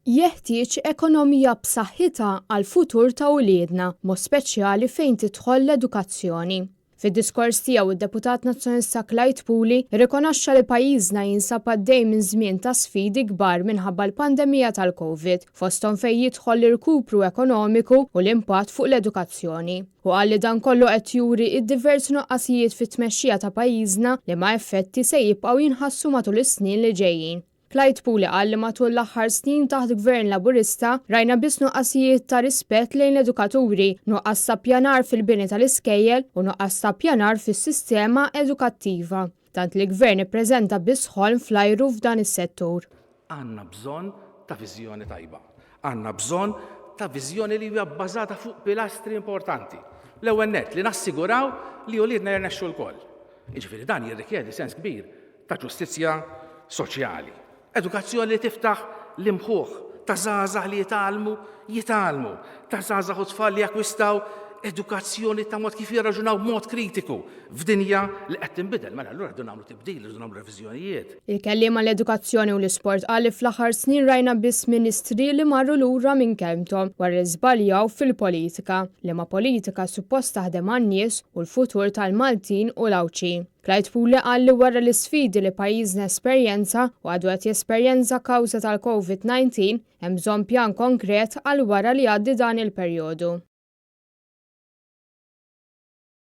Jeħtieġ ekonomija b'saħħitha għall-futur ta' uliedna, mod speċjali fejn tidħol l-edukazzjoni. Fid-diskors tiegħu id-deputat Nazzjonalista Clyde Puli rrikonoxxa li pajjiżna jinsab għaddej minn żmien ta' sfidi kbar minħabba l-pandemija tal-Covid, fosthom fejn jidħol l-irkupru ekonomiku u l-impatt fuq l-edukazzjoni. U qal li dan kollu qed juri id-diversi nuqqasijiet fit-tmexxija ta' pajjiżna li ma' effetti se jibqgħu jinħassu matul is-snin li ġejjin. Clyde Puli qal li matul l-aħħar snin taħt gvern Laburista rajna biss nuqqasijiet ta' rispett lejn l-edukaturi, nuqqas ta' pjanar fil-bini tal-iskejjel u nuqqas ta' pjanar fis-sistema edukattiva. Tant li gvern ippreżenta biss ħolm fl-ajru f'dan is-settur. Għandna bżonn ta' viżjoni tajba. Għandna bżonn ta' viżjoni li hija bbażata fuq pilastri importanti. L-ewwel nett li nassiguraw li uliedna jirnexxu lkoll. Jiġifieri dan jirrikjedi sens kbir ta' ġustizzja soċjali. Edukazzjoni li tiftaħ l-imħuħ ta' żgħażagħ li jitgħallmu, jitgħallmu, ta' żgħażagħ u tfal li jakkwistaw edukazzjoni ta' mod kif jirraġunaw b'mod kritiku f'dinja li qed tinbidel. Mela allura rridu nagħmlu tibdil, rridu nagħmlu reviżjonijiet. Il-kelliem għall-edukazzjoni u l-isport qal li fl-aħħar snin rajna biss ministri li marru lura minn kelmthom wara li żbaljaw fil-politika, liema politika suppost taħdem għan-nies u l-futur tal-Maltin u l-Għawdxin. Clyde Puli qal li wara l-isfidi li pajjiżna esperjenza u għadu qed jesperjenza kawża tal-COVID-19, hemm bżonn pjan konkret għal wara li jgħaddi dan il-perjodu.